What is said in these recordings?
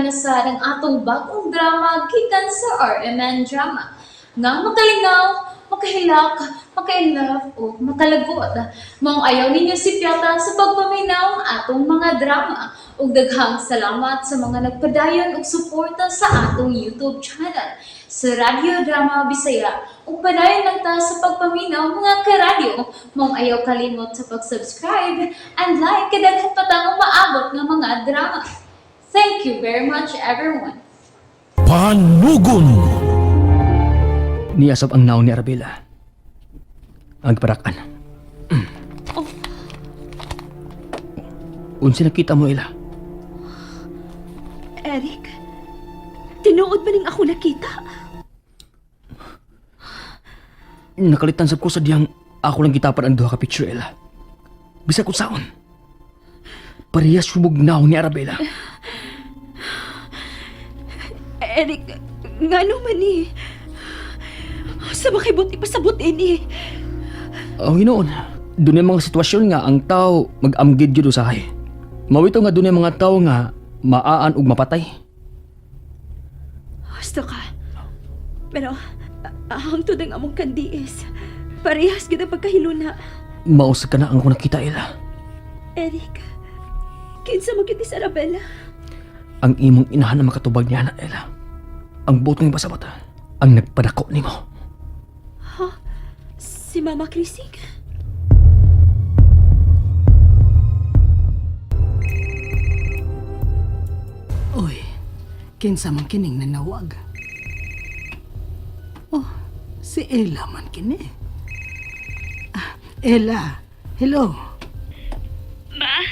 na sa ang atong bagong drama gikan sa RMN Drama. Nga makalingaw, makahilak, makainlove o makalagot. Maong ayaw ninyo si Piata sa pagpaminaw ang atong mga drama. Ug daghang salamat sa mga nagpadayon og suporta sa atong YouTube channel sa Radyo Drama Bisaya. Ug padayon lang ta sa pagpaminaw, mga karadyo. Maong ayaw kalimot sa pag-subscribe and like kay daghan pa tang umaabot nga mga drama. Thank you very much, everyone. Panugon. Niasap ang naon ni Arabella. Ang parakan. Oh. Unsa nakita mo, Ella? Eric, tinuod ba ning ako nakita? Nakalitan sab ko sa diyang ako lang gitapan ang duha ka picture, Ella. Bisag kung saon. Parehas subog naon ni Arabella. Eric, ngano man eh? Sa makibot ipasabot ini. Ang hinoon, doon yung mga sitwasyon nga ang tao mag-amgid yun usahay. Mawito nga doon yung mga tao nga maaan ug mapatay. Gusto ka. Pero, hangtod ang among kandiis. Parehas gid ang pagkahiluna. Mausag ka na ang akong nakita, Ella. Eric, kinsa mo gyud ni sa Arabella? Ang imong inahan na makatubag niya na, Ella. Ang buot ng pasabot, ang nagpadako nimo. Si Mama Krising? Uy, kinsa man kining nanawag? Oh, si Ella man kini. Ah, Ella, hello. Ma,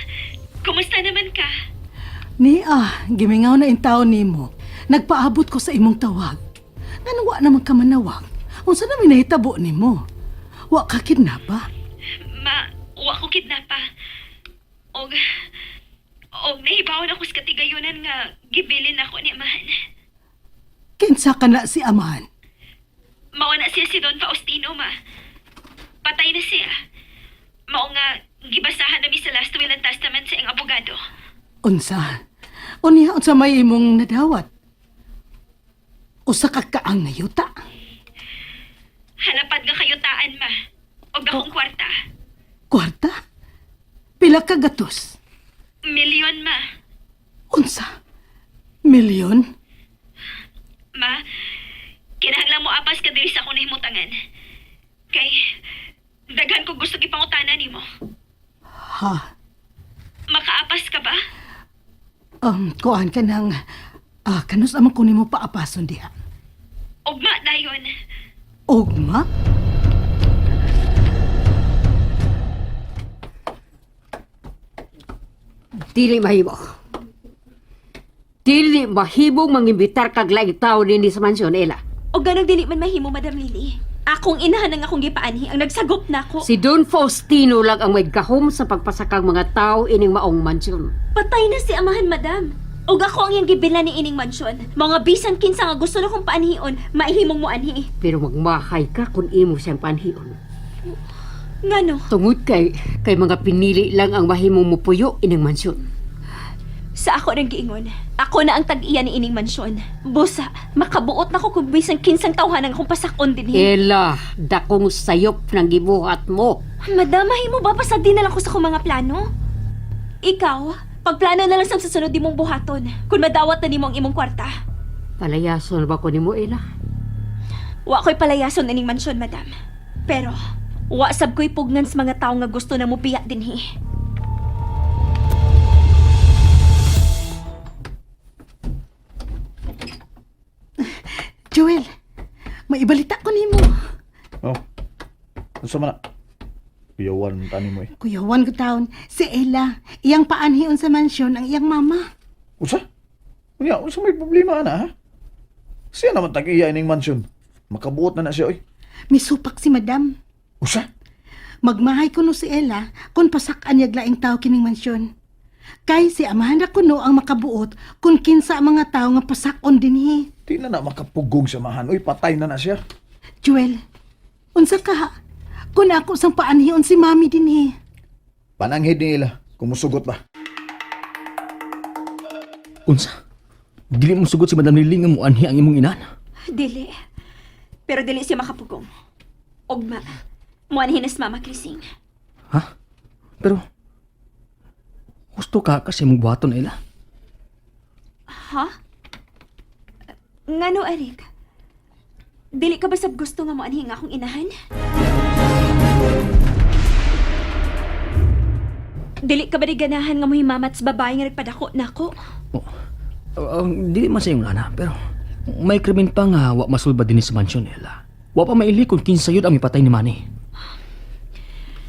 kumusta naman ka? Ni ah, gimingaw na in taon nimo. Nagpaabot ko sa imong tawag. Ngano wa naman ka manawag? Unsa na may nahitabo nimo? Wa ka kidnapa? Ma, wa ko kidnapa. Og og nahibaw ako sa katigayunan nga gibilin ako ni amahan. Kinsa ka na si amahan? Mao na siya si Don Faustino, ma. Patay na siya. Mao nga gibasahan nami sa last will and testament sa iyang abogado. Unsa? Unya unsa may imong nadawat? Usa ka kaang nayuta. Halapad nga kayutaan, ma. Og akong kwarta. Kwarta? Pila ka gatos? Milyon, ma. Unsa? Milyon? Ma, kinahanglan mo apas ka diri sa akong nahimutangan. Kay daghan ko gusto gipangutana nimo. Ha? Makaapas ka ba? Kuan ka ng... Ah, kanus amang kunin mo paapason diha. Ugma dayon. Ugma? Dili mahimo. Dili mahimo mangimbitar kag laing tao dinhi sa mansyon, Ella. O ganong dili man mahimo, Madam Lily. Akong inahan ang akong gipaanhi ang nagsagop nako. Si Don Faustino lang ang may gahom sa pagpasakang mga tao ining maong mansyon. Patay na si amahan, Madam. Og ako ang iyang gibila ni ining mansyon. Mga bisan kinsa nga gusto na kong paanhion, maihimong mo anhi. Pero magmahay ka kung imo siyang panhion. Ngano? Tungod kay mga pinili lang ang mahimong mupuyo ining mansyon. Sa ako nang giingon. Ako na ang tag-iya ni ining mansyon. Busa, makabuot na ko kung bisan kinsang tawhan ang akong pasakon dinhi. Ella, dakong sayop ng gibuhat mo. Madam, mahimo ba pasagdi na lang ko sa akong mga plano? Ikaw, pagplano na lang sa susunod di mong buhaton. Kung madawat na nimo ang imong kwarta. Palayason ba ko nimo, Ella? Wa ko'y palayason ining mansyon, madam. Pero, wa sab ko'y pugnan sa mga tao nga gusto na mubiya dinhi. Joel, may ibalita ko nimo. Oh. Unsa man na? Kuyawan tani mo eh. Kuya Juan ko taon, si Ella, iyang paanhion sa mansyon ang iyang mama. Unsa? Unya, unsa may problema ana ha? Siya naman tag-iya ining mansyon. Makabuot na na siya oy. Misupak si madam. Unsa? Magmahay kuno si Ella kung pasakan niya laing tao kining mansyon. Kay si amahan ra kuno ang makabuot kung kinsa ang mga tao nga pasakon dinhi. Di na na makapugong sa mahan oy, patay na na siya. Joel, unsa ka ha? Kung ako sang paanhion si mami dinhi. Pananghid ni ila, kumusugot ba? Unsa? Dili mo sugot si Madam Liling nga muanhi ang imong inan. Dili. Pero dili siya makapugong. Ugma. Muanhi na si Mama Krising. Ha? Pero gusto ka kasi mong buhaton ila. Ha? Ngano, Eric? Dili ka ba sab gusto nga moanhi nga akong inahan? Dili ka ba di ganahan nga mohimamat sa babae nga nagpadako nako? Oh, dili man sa iyong lana, pero may krimen pa nga wa masulba din sa mansyon nila. Wa pa maili kung kinsa yun ang ipatay ni Manny.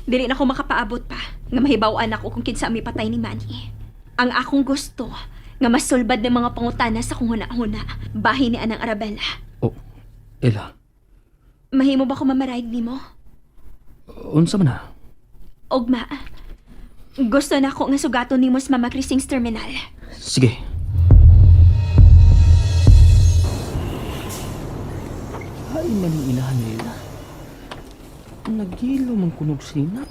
Dili na ko makapaabot pa nga mahibaw-an ako kung kinsa ang mipatay ni Manny. Ang akong gusto nga masulbad ng mga pangutana sa kong huna-huna, bahin ni Anang Arabella. Oh, Ella, Mahimo ba ko mamarayag nimo? unsa man na? Ugma. Gusto na ako nga sugaton nimo sa Mama Krising's terminal. Sige. Ay, man yung inahan nila. Nagilo man kunog sina.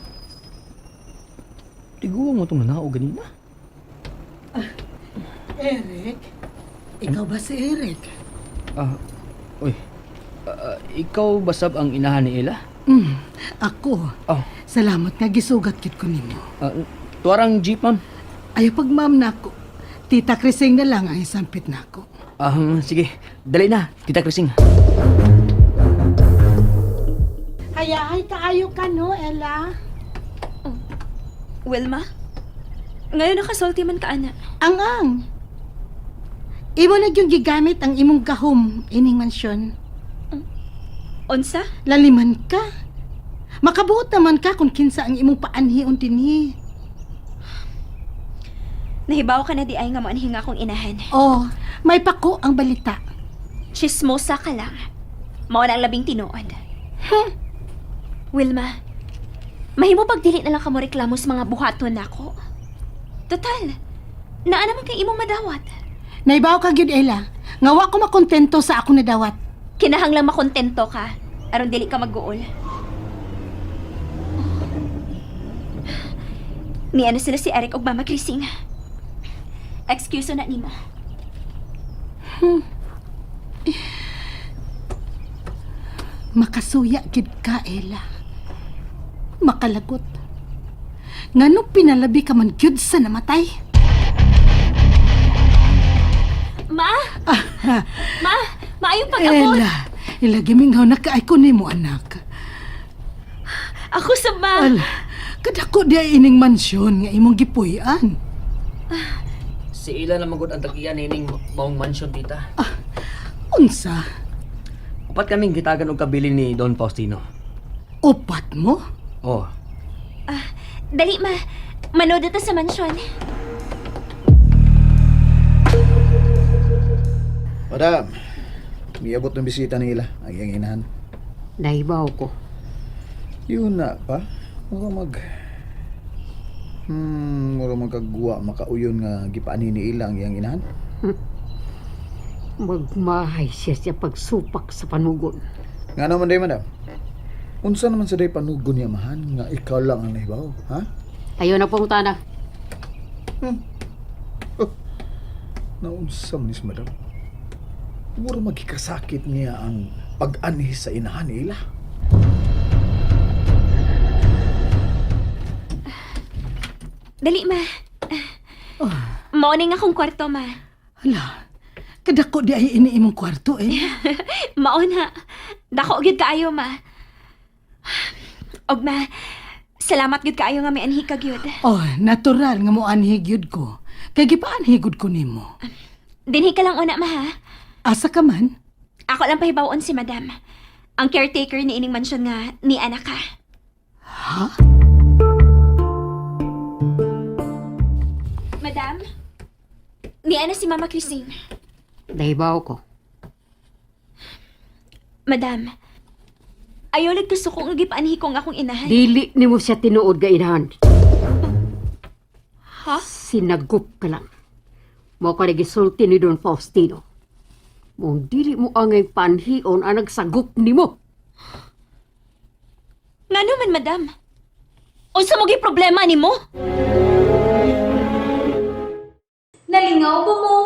Tiguang mo itong nanao ganina. Eric? Ikaw ba si Eric? Ah, uy. Ikaw basab ang inahan ni Ella? Ako. Oh, Salamat nga gisugat kit ko nimo. tuwarang jeep, ma'am. Ayaw pag ma'am nako. Tita Krising na lang ang isampit nako. Ah, sige. Dali na, Tita Krising. Hayahay kaayo ka no, Ella. Wilma? Ngayon nakasulti man ka, ana. Ang-ang. Imo na yung gigamit ang imong gahom ining mansyon. Unsa? Laliman ka. Makabuot naman ka kung kinsa ang imong paanhion dinhi. Nahibaw ka na di ay nga moanhi nga akong inahan. Oh, may pako ang balita. Chismosa ka lang. Mao na ang labing tinuod. Wilma, mahimo pagdili na lang kamo reklamo sa mga buhaton nako. Total, naa naman kay imong madawat. Naibaw ka gyud Ella. Nga wa ko makontento sa akong nadawat. Kinahanglang makontento ka aron dili ka mag-uol. Ni ano sila si Eric og Mama Krising. Excuse na nimo. Makasuya gid ka, Ella. Makalagot. Ngano pinalabi ka man gyud sa namatay? Ma! Ma! Maayong pag-abot! Ella, Ella giminghaw na kaay ko nimo anak. Ako sa ma! Ala, kadako di ay ining mansyon nga imong gipuy-an. Si Ella na magod ang tagiya nining maong mansyon, tita. Unsa? Upat kaming gitagan og kabili ni Don Faustino. Upat mo? Oh, Dali ma! Manood na ta sa mansyon. Madam, miabot ng bisita nila ang iyang inahan. Nahibaw ko. Yun na pa. Mura mag... Mura magkagwa makauyon nga gipaani ni ila ang iyang inahan. Magmahay siya siya pagsupak sa panugon. Nga naman day, madam. Unsa naman sa day panugon niya mahan nga ikaw lang ang nahibaw, ha? Ayaw na pangutana. Naunsa man is madam. Mura magkikasakit niya ang pag-anhi sa inahan nila. Dali ma! Mao ni nga akong kwarto ma. Ala, kadako di ay ini imong kwarto eh. Mao na. Dako gyud kaayo ma. Og ma, salamat gyud kaayo nga may anhi ka gyud. Oh, natural nga mo anhi gyud ko. Kay gipaanhi gud ko nimo. Dinhi ka lang una ma ha. Asa ka man? Ako lang pahibawon si madam. Ang caretaker ni ining mansyon nga ni anak ka. Ha? Madam? Ni ana si Mama Christine. Nahibaw ko. Madam, ayaw lang gusto kong gipaanhi ko ang akong inahan. Dili nimo siya tinuod ga inahan. Ha? Sinagup ka lang. Mao ka nagisulti ni Don Faustino. Mong dili mo angay panhion ang nagsagup nimo. Ngano man, madam? Unsa mo gi problema nimo? Nalingaw ba mo?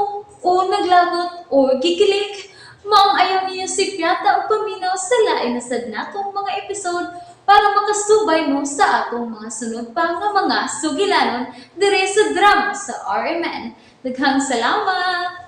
O naglagot o gikilig? Maong ayaw niyo si Piata o paminaw sa lain na sad natong mga episode para makasubay mo sa atong mga sunod pa nga mga sugilanon dire sa drama sa RMN. Daghang salamat!